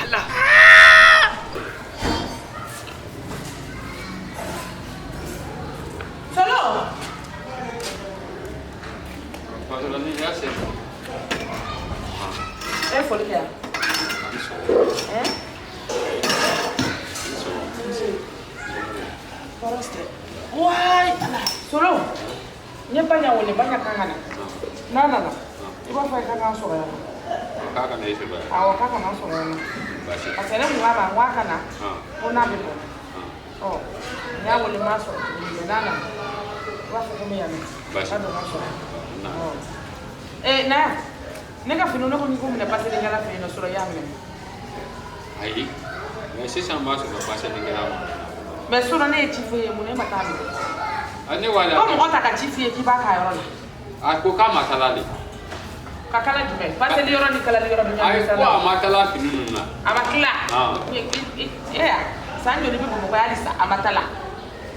Ala. Solo. Patɔrɔni y'a se. E ye foli kɛ yan? Ɛn? Tɔɔrɔ si tɛ. Wayi Ala. Solo. N ye Baɲa wele, Baɲa kan ka na. N'a nana, i b'a fɔ a ye k'a ka n sɔrɔ yan. K'a ka na e sɔrɔ yan. Awɔ, k'a ka na n sɔrɔ yan. Baasi. Parce que ne kun k'a ma n ko a ka na, ko n'a bɛ bɔ. Ɔ, n y'a wele n m'a sɔrɔ tuguni, mais n'a nana, i b'a fɔ ko n bɛ yan nɔ. Baasi. K'a don ka sɔrɔ yan. Ɔ. Ee Naya, ne ka finiw ne ko k'i k'u minɛ paselikɛla fɛ yen nɔ, sɔrɔ i y'a minɛ. Ayi. Mais sisan b'a sɔrɔ paselikɛla ma. Mais sinon ne ye ci f'e ye, mun na e ma taa minɛ? A ne wale. Ko mɔgɔ ta ka ci f'i ye k'i b'a k'a yɔrɔ la. A ko k'a ma kala de. Ka kala jumɛn? Paseli yɔrɔ ni kalali yɔrɔ bɛ ɲɔgɔn Ayi sira ko la. a ma kala fini ninnu na. A ma tila. Ah. E ya, san joli bɛ Bamakɔ halisa a ma tala.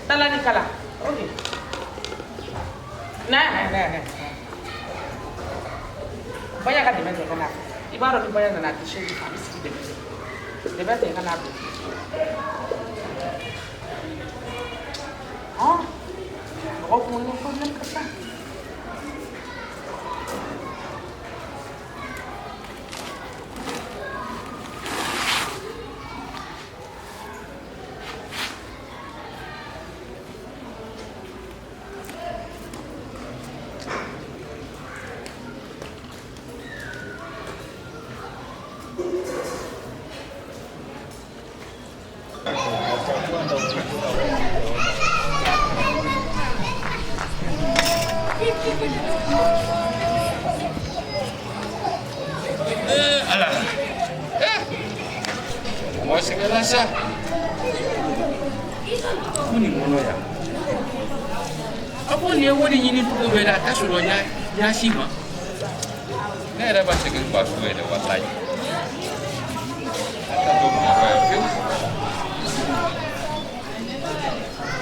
Tala ni kala. Ok. Na na na na. Baɲa ka dɛmɛ tɛ ka na. I b'a dɔn ni Baɲa nana a tɛ seli a bɛ sigi dɛmɛ. Dɛmɛ tɛ ka na bila. Ah. Mɔgɔw kunkolo problème ka ca. Ala. Mɔgɔ sɛgɛnna sa. Ko nin kɔnɔ yan. A ko nin ye wari ɲini cogo bɛɛ la a t'a sɔrɔ ɲa si ma. Ne yɛrɛ b'a segin ba su yɛrɛ walayi. A t'a dɔn Bamakɔ yan fiyewu.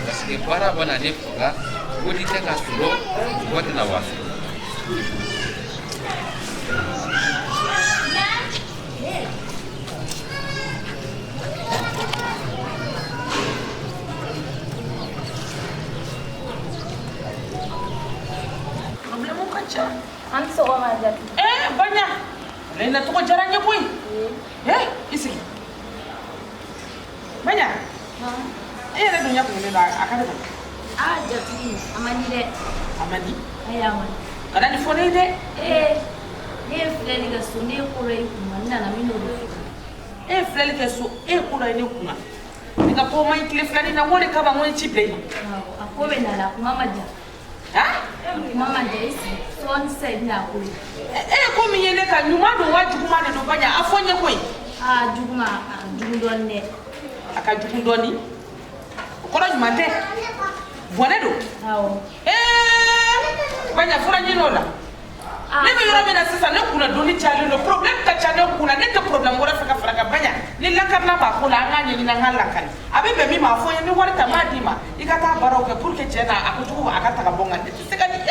Parce que baara bɛ na ne faga, wari tɛ ka sɔrɔ, mɔgɔ tɛna waso. Problème ka ca. An sɔgɔma Jatigi. Eh Baɲa, ne na tɔgɔ diyara n ye koyi. Eh i sigi. Baɲa, e yɛrɛ dun ɲɛ kununnen don a ka di kɔni. Aa Jatigi, a man di dɛ. A man di. Ayi a man di. Kana nin fɔ ne ye dɛ. Ee ne ye filɛli kɛ so, ne ye ko dɔ y'i kunna, n nana n bɛ n'o de f'i ye. E ye filɛli kɛ so, e ye ko dɔ ye ne kunna. Ne ka ko man ɲi tile filanin na, n ko de kama n ko n ye ci bila i ma. Awɔ, a ko bɛ na la, a kuma ma jan. Han? A kuma ma jan, i sigi. Sɔɔni sisan i bɛna a ko ye. E ye ko min ye ne kan, ɲuman don wa juguman de don Baɲa, a fɔ n ye koyi. Aa juguman, a ka jugu dɔɔni dɛ. A ka jugu dɔɔni. O kɔrɔ ɲuman tɛ. Bɔnɛ don. Awɔ. Ee Baɲa, fura ɲini o la. Ne bɛ yɔrɔ min na sisan, ne kunna doni cayalen don, problème ka ca ne kunna, ne tɛ problème wɛrɛ fɛ ka fara kan Baɲa. Ni lakarila b'a ko la, an k'a ɲɛɲini an k'a lakari. A bɛ bɛn min ma, a fɔ n ye, n bɛ wari ta n b'a d'i ma, i ka taa baaraw kɛ pour que cɛ n'a a kojugu a ka ta ka bɔ n kan. Ne tɛ se ka nin ee.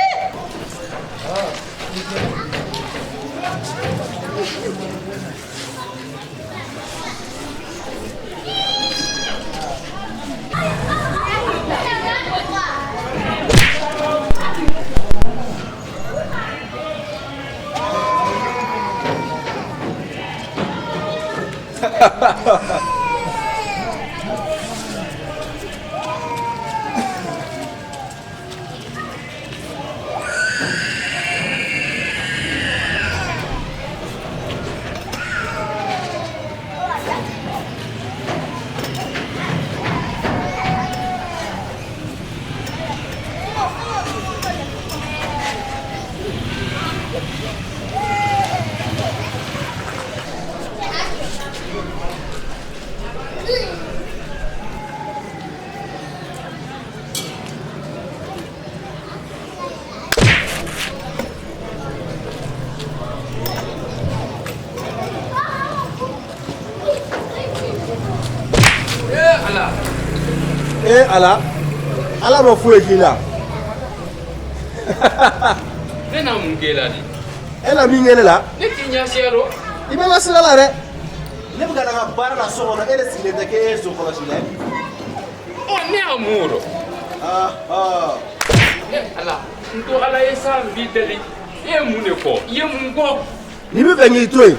Ala. Eh Ala, Ala ma foyi k'i la. Ne na mun k'e la de? E la min kɛ ne la? Ne t'i ɲɛsiya dɔn. I bɛ n ka sira la dɛ. Ne bɛ ka na n ka baara la so kɔnɔ, e de sigilen tɛ k'e ye so kɔlɔsi dɛ. Ɔ, ne y'a mun o rɔ? Ah. E Ala, n to Ala ye sa, n b'i deli. E ye mun de fɔ? I ye mun kɔ? N'i bɛ fɛ k'i to yen,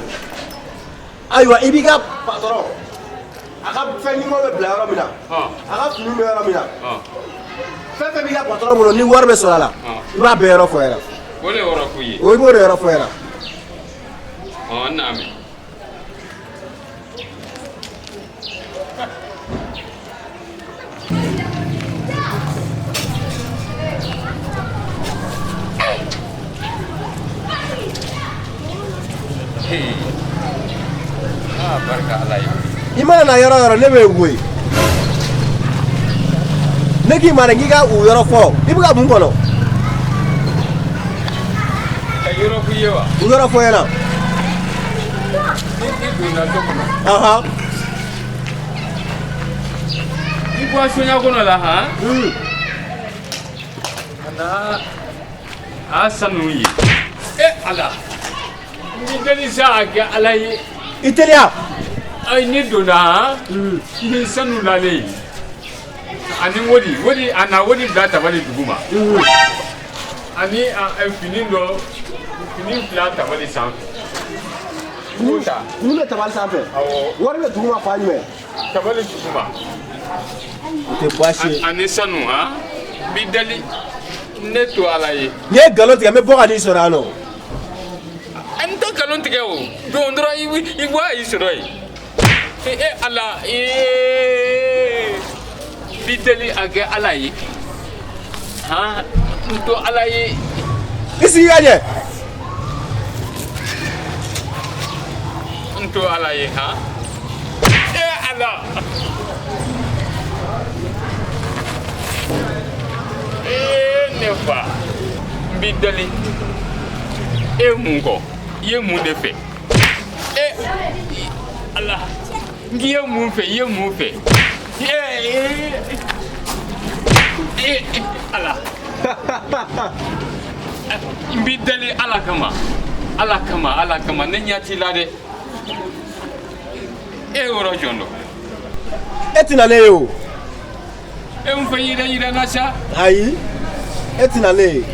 ayiwa, i b'i ka patɔrɔn a ka fɛn ɲuman bɛ bila yɔrɔ min na, a ka fini bɛ yɔrɔ min na, fɛn fɛn b'i ka patɔrɔn bolo ni wari bɛ sɔrɔ a la, i b'a bɛɛ yɔrɔ fɔ n ɲɛna. O de yɔrɔ f'u ye. O, i b'o de yɔrɔ fɔ n ɲɛna. Ɔ, n n'a mɛn. Hey. Ah, barika Ala ye. I mana na yɔrɔ o yɔrɔ, ne bɛ yen koyi. Ne k'i ma de k'i ka o yɔrɔ fɔ, i bɛ ka mun kɔnɔ? Ka yɔrɔ f'i ye wa? O yɔrɔ fɔ n ɲɛna. Ni i donna so kɔnɔ. I bɔ soɲa kɔnɔ la han? Ka na a sanu ye. E Ala! N b'i deli sa, a kɛ Ala ye. I teliya. Ayi, ni donna han? Ni sanu lalen ye. Ani wodi, wodi, a na wodi bila tabali duguma. Ani a fini dɔ, fini fila tabali sanfɛ. I b'o ta. Fini bɛ tabali sanfɛ? Awɔ. Wari bɛ duguma fan jumɛn? Tabali duguma. O tɛ baasi ye. Ani sanu han? N b'i deli. Ne to Ala ye. N'i ye nkalon tigɛ, n bɛ bɔ ka n'i sɔrɔ yan nɔ. N tɛ nkalon tigɛ o. Don dɔrɔn i bɔ a y'i sɔrɔ yen. E Ala ee! N b'i deli, a kɛ Ala ye. Han, n to Ala ye. I sigi ka ɲɛ. N to Ala ye han. E Ala! Ee ne fa, n b'i deli. E ye mun kɔ? I ye mun de fɛ? E Ala, n k'i ye mun fɛ? I ye mun fɛ? Ee e Ala! N b'i deli Ala kama. Ala kama, Ala kama, ne ɲɛ t'i la dɛ. E ye yɔrɔ jɔn dɔn? E tɛna ne ye o. E mun fɛ yɛrɛ yira na sa? Ayi, e tɛna ne ye.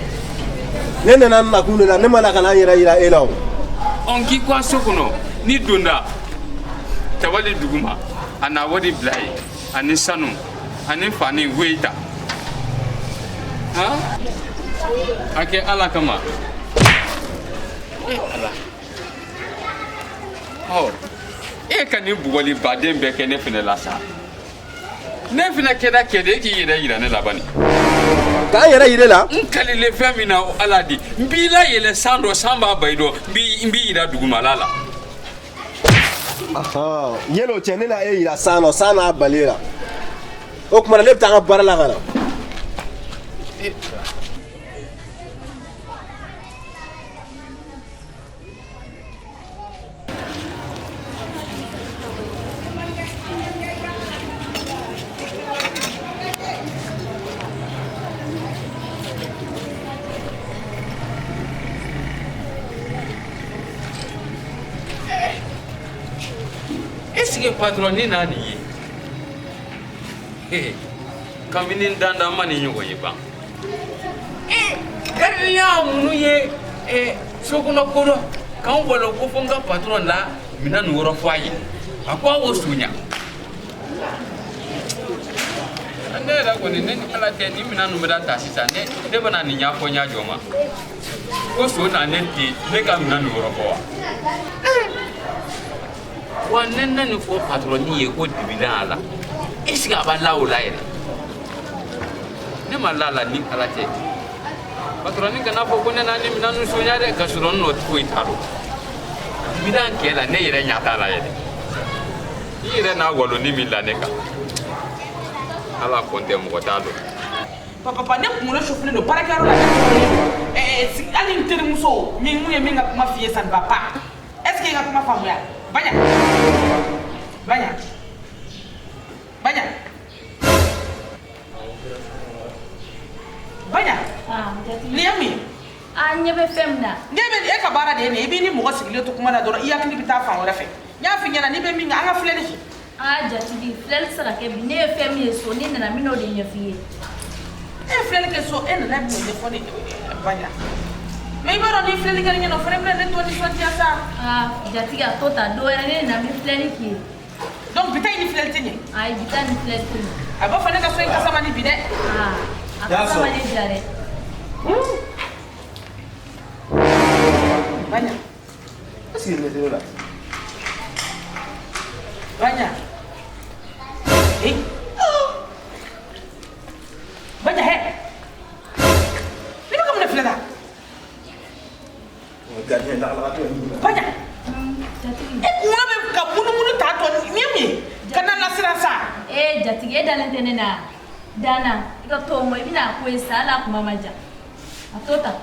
Ne nana n nakun de la, ne ma na ka na n yɛrɛ yira e la o. Ɔ, n k'i ko a so kɔnɔ, n'i donna tabali duguma, a na wari bila yen, ani sanu, ani fani woyi ta. Han? A kɛ Ala kama. E Ala. Ɔ, e ka nin bugɔli baden bɛɛ kɛ ne fɛnɛ la sa. Ne fɛnɛ kɛra kɛ de, e k'i yɛrɛ yira ne la bani. K'an yɛrɛ yira e la? N kalilen fɛn min na, Ala di. N b'i layɛlɛ san dɔ, san b'a ba i dɔn, n b'i yira dugumala la. Yɛlɛ o cɛ, ne na e yira san nɔ, san n'a bali la. O tuma na ne bɛ taa n ka baara la ka na. Est-ce que patron ni n'a nin ye? Kabini n dandan ma nin ɲɔgɔn ye ban. Gardien minnu ye so kɔnɔ ko dɔ k'an walo ko fo n ka patron la minɛn nin yɔrɔ fɔ a ye. A ko a k'o sonya. Ne yɛrɛ kɔni, ne ni Ala tɛ, nin minɛn ninnu bɛna ta sisan, ne bɛna nin ɲɛfɔ n ɲa jɔ ma. Ko so na ne ten ne ka minɛn nin yɔrɔ fɔ wa? Wa ne na nin fɔ patron ye ko dibilan a la. Est ce que a b'a la o la yɛrɛ? Ne ma la la ni Ala cɛ. Patron kana fɔ ko ne na ni minɛn ninnu sonya dɛ, ka sɔrɔ n nɔ foyi t'a dɔn. Dibilan kɛ la, ne yɛrɛ ɲɛ t'a la yɛrɛ. I yɛrɛ n'a waloni min la ne kan. Ala kɔn tɛ, mɔgɔ t'a dɔn. Papa, ne kunkolo sufinen don baarakɛyɔrɔ la, ne tɔɔrɔlen don. Hali n terimuso min mun ye min ka kuma f'i ye, ça ne va pas. Est ce que i ka kuma faamuya? Baɲa, Baɲa, Baɲa, Baɲa. Ah, jatigi. Nin ye mun ye? Ah, n ɲɛ bɛ fɛn min na. Ne bɛ e ka baara de ye nin ye. I b'i ni mɔgɔ sigilen to kuma la dɔrɔn, i hakili bɛ taa fan wɛrɛ fɛ. N y'a f'i ɲɛna n'i bɛ min kɛ, an ka filɛli kɛ. Aa jatigi, filɛli tɛ se ka kɛ bi. Ne ye fɛn min ye so, ne nana n bɛn'o de ɲɛf'i ye. E ye filɛli kɛ so, e nana e bɛn'o ɲɛfɔ ne Baɲa. Mais i b'a dɔn n'i filɛli kɛ ne ɲɛna, o fana bɛna ne tɔ nisɔndiya sa. Aa jatigi, a to ta, dɔ wɛrɛ ne nana n bɛ filɛli k'i ye. Donc bi ta in ni filɛli tɛ ɲɛ. Ayi, bi ta ni filɛli tɛ ɲɛ. A b'a fɔ ne ka so in kasa man di bi dɛ. Aa a kasa man di ja dɛ. Baɲa. Est-ce qu'il est là? Baɲa. Eh? Baɲa hɛ. Ne bɛ ka mun de filɛ tan? Gardien lagalagatɔ ye min ye. Baɲa. Jatigi. E kunkolo bɛ ka munumunu tan tɔ, nin ye mun ye? Ka na lasiran sa. Ee jatigi, e dalen tɛ ne na. Dana, i ka to mɔ, i bɛna a ko ye sa, hali a kuma man jan. A to tan.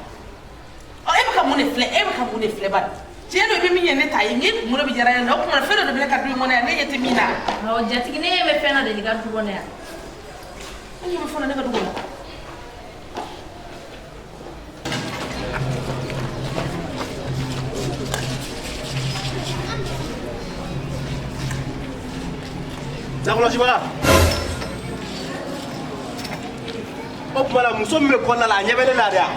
Ɔ e bɛ ka mun de filɛ? E bɛ ka mun de filɛ bani? Tiɲɛ don, i bɛ min ye ne t'a ye, n kunkolo bɛ jara yan nɔ, o tuma fɛn dɔ de bɛ ne ka du in kɔnɔ yan, ne ɲɛ tɛ min na. Awɔ jatigi, ne ɲɛ bɛ fɛn dɔ de ka du kɔnɔ yan. E ɲɛ bɛ fɛn dɔ ne ka du kɔnɔ? Lakɔlɔsibaga, o tuma na muso min bɛ kɔnɔna la, a ɲɛ bɛ ne la de wa?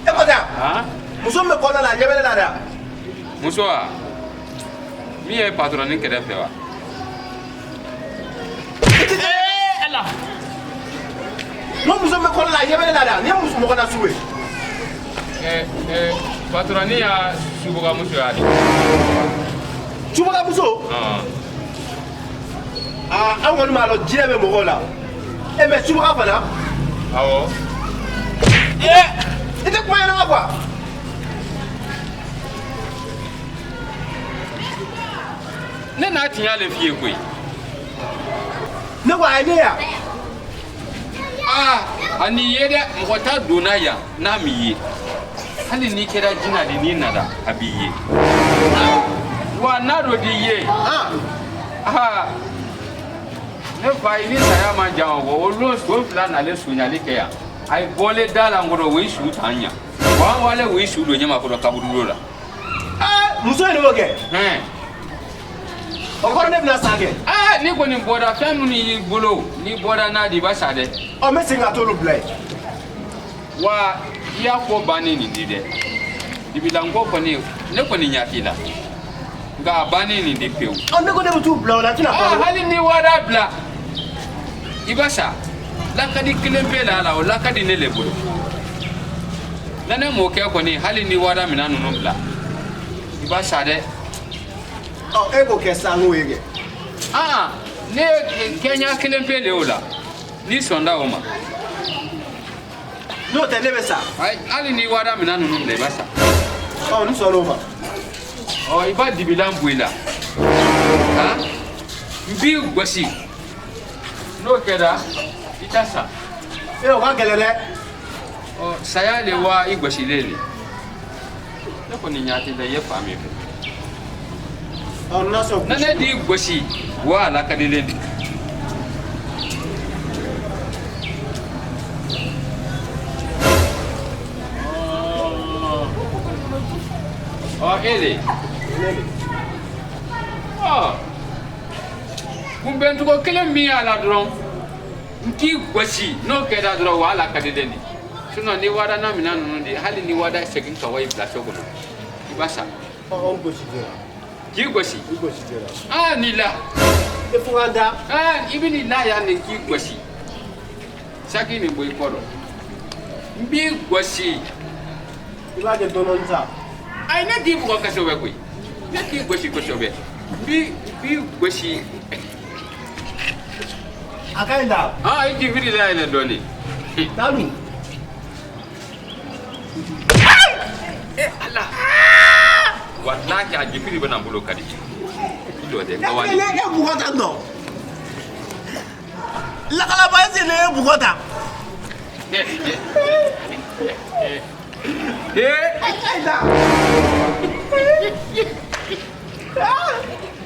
E ko ten, muso min bɛ kɔnɔna la, a ɲɛ bɛ ne la de wa? Muso wa? Min ye patɔrɔni kɛrɛfɛ wa? Ala. N ko muso min bɛ kɔnɔna la, a ɲɛ bɛ ne la de wa? Nin ye muso mɔgɔ na sugu ye. Patɔrɔni y'a subagamuso ya de. Subagamuso? Aa, an kɔni b'a dɔn jinɛ bɛ mɔgɔw la. E mais subaga fana? Awɔ. I tɛ kuma ɲɛnama quoi. Ne n'a tiɲɛ le f'i ye koyi. Ne ko a ye ne yan. Aa, a n'i ye dɛ, mɔgɔ t'a donna yan n'a m'i ye. Hali n'i kɛra jinɛ de, n'i nana a b'i ye. Wa n'a dɔ d'i ye. Aa, ne fa i ni saya man jan o kɔ, o lon so fila nalen sonyali kɛ yan. A ye bɔlen da la n kɔrɔ, o ye su t'an ɲa. Wa an wale o ye su don ɲɛma kɔrɔ kaburudo la. Aa, muso in de b'o kɛ. O kɔrɔ ne bɛna sa kɛ. Aa, n'i kɔni bɔra fɛn minnu y'i bolo, n'i bɔra n'a di i b'a sa dɛ. Ɔ, n bɛ segin ka t'olu bila yen. Wa i y'a ko bannen nin di dɛ. Dibilanko kɔni, ne kɔni ɲɛ t'i la. Nka a bannen nin de pewu. Ɔ, ne ko ne bɛ t'u bila o la, a tɛna ban. Hali ni wara bila, i b'a sa. Lakadi kelen pe la la, o lakadi ne le bolo. Na ne m'o kɛ kɔni, hali ni wara minɛn ninnu bila, i b'a sa dɛ. Ɔ, e b'o kɛ sa, n k'o ye kɛ. Aa, ne ye kɛɲa kelen pe le o la, n'i sɔnna o ma. N'o tɛ ne bɛ sa. Ayi, hali ni wara minɛn ninnu bila, i b'a sa. Ɔ, n sɔnn'o ma. Ɔ, i b'a dibilan bɔ i la. Han? N b'i gosi. N'o kɛra, i t'a sa. E, o ka gɛlɛn dɛ. Ɔ, saya le wa i gosilen le. Ne kɔni ɲɛ t'i la, i ye fan min fɛ. Ɔ, n'a sɔrɔ. Na ne d'i gosi, wa a lakadilen de. Ɔ, e de. Ɔ, kunbɛncogo kelen min y'a la dɔrɔn, n k'i gosi, n'o kɛra dɔrɔn, wa a lakadilen de. Sinon ni wara n'a minɛn ninnu de, hali ni wara segin ka wa i bila so kɔnɔ, i b'a sa. Ɔ, n gosi joona. K'i gosi. I gosi joona. Aa, n'i la. E fo k'an da. Aa, i bɛ n'i la yan de k'i gosi. Saki nin bɔ i kɔ dɔn. N b'i gosi. I b'a kɛ dɔɔni dɔɔni sa. Ayi, ne t'i bugɔ kosɛbɛ koyi. Ne t'i gosi kosɛbɛ. N b'i gosi. A ka ɲi da. Aa, i jifiri la yɛlɛ dɔɔni. Tanu. Eh Ala. Walahi a jifiri bɛna n bolo kari. I jɔ dɛ, ka wali. Ne e bugɔ tan tɔ. Lakalaba ese ne ye bugɔ ta. Ee. A ka ɲi da.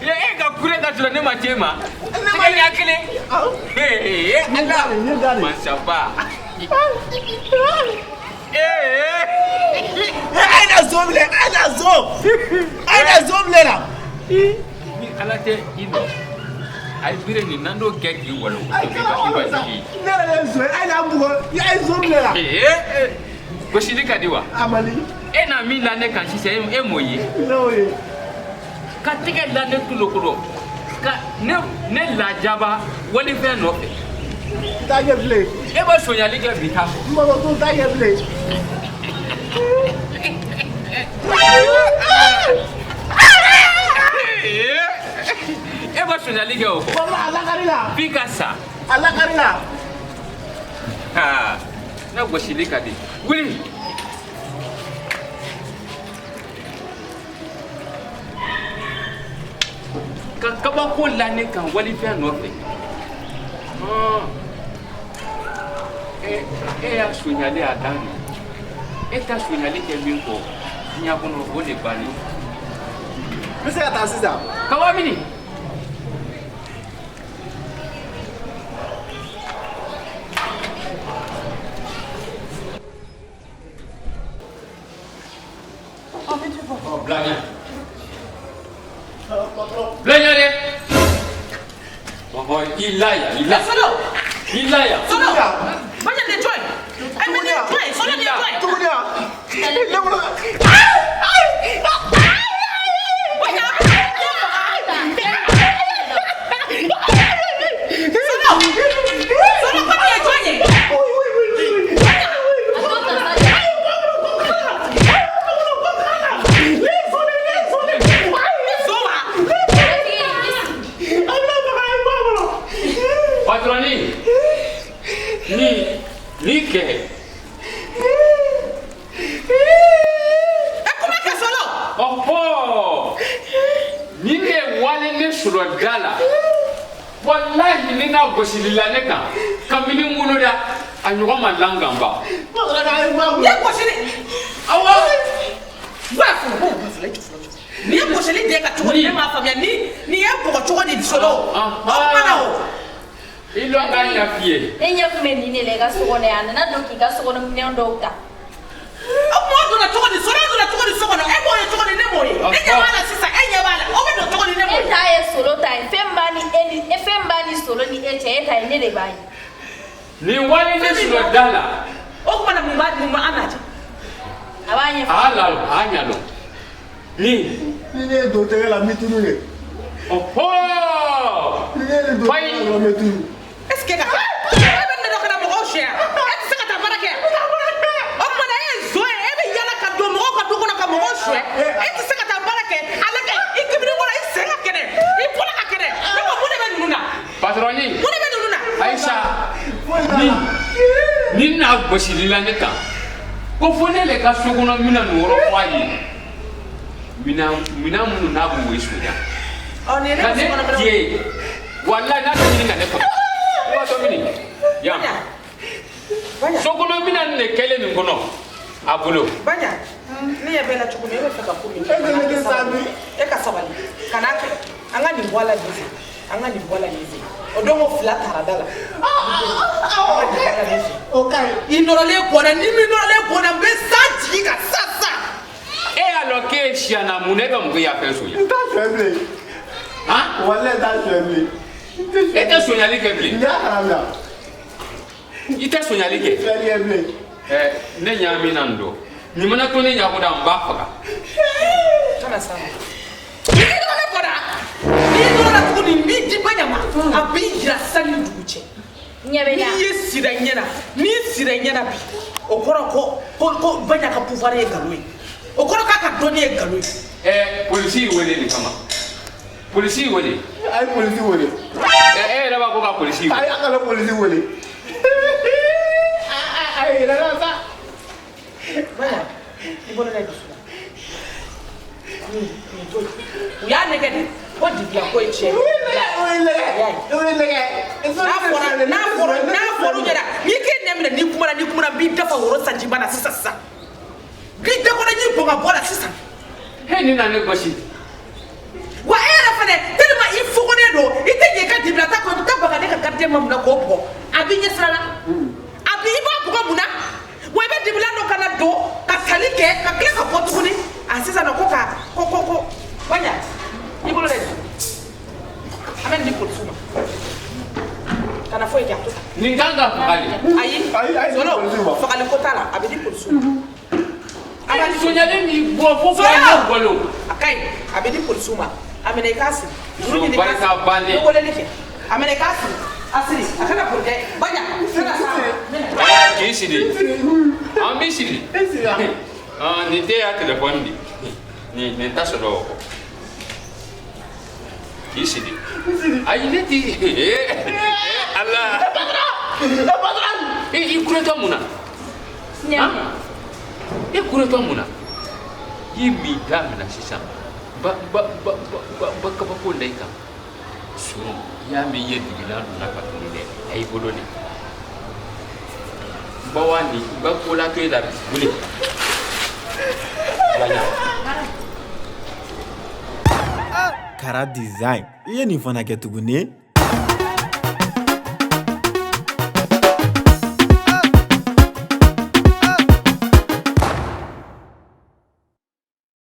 E ka kure ka sɔrɔ ne ma t'e ma. Ne ma ɲɛ kelen. Ee Ala. Masaba. A ye na zon minɛ, a ye na zon, a ye na zon minɛ na. Ni Ala tɛ i nɔ a ye bere nin n'an t'o kɛ k'i walo i b'a jigin. Ne yɛrɛ de ye zon ye, a ye na n bugɔ, a ye zon minɛ na. Gosili ka di wa? A man di. E na min la ne kan sisan, e m'o ye. Ne y'o ye. Ka tɛgɛ la ne tulo kɔrɔ ka ne lajaba walifɛn nɔfɛ. N t'a kɛ bilen. E bɛ sonyali kɛ bi taa. N mago t'o t'a kɛ bilen. E bɛ sonyali kɛ o kɔ. Wala a lakari la. F'i ka sa. A lakari la. Aa, ne gosili ka di. Wuli. Ka kabako la ne kan walifɛn nɔfɛ. E y'a sonyali a dan na. E ta sonyali kɛ min kɔ diɲɛ kɔnɔ o de bannen. N bɛ se ka taa sisan. Ka wa mini. Bila ɲɛ. Bila ɲɛ dɛ. Ɔhɔ, i la yan, i la. Solo. I la yan. Solo. Baɲa nin ye jɔn ye? Ayi mais nin ye jɔn ye? Solo nin ye jɔn ye? Tuguni wa? Ne bolo. Baɲa a bɛ den faga. Solo. Solo ko nin ye jɔn ye? A to ta sa dɛ. So wa? Matigi, i sigi. Patroni, ni kɛ. E kuma kɛ Solo. Ɔhɔ, ni ne wale ne sɔrɔ da la, walahi ni n'a gosili la ne kan, kabini n wolola a ɲɔgɔn ma langanba. Nin ye gosili. Awɔ. Ba fɔlɔ, bɔ fɔlɔ, jɔ fɔlɔ, jɔ. Nin ye gosili den ka cogo di? Ne m'a faamuya. Ni nin ye bɔgɔ cogo di Solo? O kuma na o. I lɔn k'a ɲɛ f'i ye. Ne ɲɛ kun bɛ nin de la i ka so kɔnɔ yan. A nana don k'i ka so kɔnɔ minɛn dɔw ta. O kuma donna cogo di? Solo donna cogo di so kɔnɔ? E m'o ye cogo di? Ne m'o ye. E ɲɛ b'a la sisan, e ɲɛ b'a la. O bɛ don cogo di? Ne m'o E ye. ta ye Solo ta ye. Fɛn b'a ni e ni e fɛn b'a ni Solo ni e cɛ, e ta ye ne de b'a ye. Nin wale ne sɔrɔ da la. O kuma na mun b'a an n'a cɛ? A b'a ɲɛfɔ. A la a ɲa dɔn. Ni. Ni ne ye don tɛgɛ la, n bɛ tunu de. Ɔhɔ. Ni ne ye don tɛgɛ la dɔrɔn, n bɛ tunu. Est ce que ka e bɛ ne dɔ ka na mɔgɔw suɲɛ? E tɛ se ka taa baara kɛ? O tuma na e ye zon ye, e bɛ yala ka don mɔgɔw ka du kɔnɔ ka mɔgɔw suɲɛ. E tɛ se ka taa baara kɛ. A lajɛ, i kibiri kɔnɔ, i sen ka kɛnɛ, i bolo ka kɛnɛ. Ne ko mun de bɛ ninnu na? Patroni. Mun de bɛ ninnu na? Ayisa. Ni n'a gosili la ne kan, ko fo ne le ka so kɔnɔ minɛn ninnu wɔrɔ fɔ a ye. Minɛn minnu n'a b'o ye sonya. Ɔ nin ye ne Ka ka so ne kɔnɔ minɛnw tiɲɛ ye. Walahi n'a tɛ ɲini ka ne faga. I b'a dɔn mini? Yan. Baɲa. So kɔnɔ minɛn de kɛlen nin kɔnɔ a bolo. Baɲa, ne ɲɛ bɛ la cogo min, e bɛ fɛ ka ko min kɛ. E tɛ ne kɛ sa bi. E ka sabali, kan'a kɛ. An ka nin bɔ a la nin sen. An ka nin bɔ a la nin sen. O don ko fila taara da la. An ka nin bɔ a la nin sen. O ka ɲi. I nɔrɔlen bɔnna, ni min nɔrɔlen bɔnna, n bɛ san jigin ka sa sa. E y'a lɔn k'e siyana mun na e bɛ mun kɛ i y'a fɛn sonya? N t'a suɲɛ bilen. Han? Walahi n t'a suɲɛ bilen. E tɛ sonyali kɛ bilen. N y'a haramuna. I tɛ sonyali kɛ. Sonyali kɛ bilen. Ne ɲa min na nin don. Nin mana to ne ɲakoda n b'a faga. Kana s'a ma. N'i nɔrɔlen bɔnna, n'i nɔrɔla tuguni, n b'i di Baɲa ma. A b'i yira san ni dugu cɛ. Ɲɛ bɛ na. N'i ye sira ɲɛ na, n'i sira ɲɛ na bi, o kɔrɔ ko Baɲa ka pouvoir ye nkalon ye. O kɔrɔ k'a ka dɔnni ye nkalon ye. Polisi y'i wele nin kama. Polisi y'i wele. A ye polisi wele. E yɛrɛ b'a ko ka polisi wele. A y'a kana polisi wele. A yɛlɛla sa. Baɲa, i bolo da i dusu la. Nin to yen. U y'a nɛgɛ de ko dibiya ko ye tiɲɛ ye. O ye nɛgɛ. O ye nɛgɛ. N'a fɔra u ɲɛna, n'i k'e nɛ minɛ, n'i kumana, n b'i dafa woro sanjiba la sisan sisan. N b'i dakɔnɔ ji bɔn ka bɔ la sisan. He nin na ne gosi. Wa e yɛrɛ fɛnɛ tellement i fogonnen don, i tɛ ɲɛ i ka dibila ta kɔ, i bɛ taa baga ne ka gardien ma mun na k'o bugɔ. A b'i ɲɛ sira la. A b'i, i b'a bugɔ mun na? Wa i bɛ dibila dɔ ka na ka don ka tali kɛ ka tila ka bɔ tuguni a sisan nɔ ko ka ko ko ko Baɲa i bolo dɛ, an bɛ nin di polisiw ma, kana foyi kɛ, a to tan. Nin kan ka faga de. Ayi. Ayi, ayi, Solo. Polisiw ma. Fagali ko t'a la, a bɛ di polisiw ma. A b'a di Sonyali min bɔ fo Solo! fɔ balo. A ka ɲi, a bɛ di polisiw ma. A minɛ i k'a siri. Juru ɲini i k'a Barika siri. bannen. N bɛ weleli kɛ. A minɛ i k'a siri, a siri, a kana boli dɛ. Baɲa, kana s'a ma. Aa, k'i siri, an b'i siri. Ah, nin tɛ ya telefɔni di, nin ta sɔrɔ o kɔ k'i siri. Ayi, ne ti ala i kuretɔ mun na? Ɲɛ. E kuretɔ mun na? I m'i da minɛ sisan, ba ba ba ba ba ba kabako da i kan sun. I y'a mɛn i ye dibilan donna ka tunu dɛ, a y'i bolo de ba wa nin ba ko la to e la bi wuli. Baɲa. Kara Design, i ye nin fana kɛ tuguni.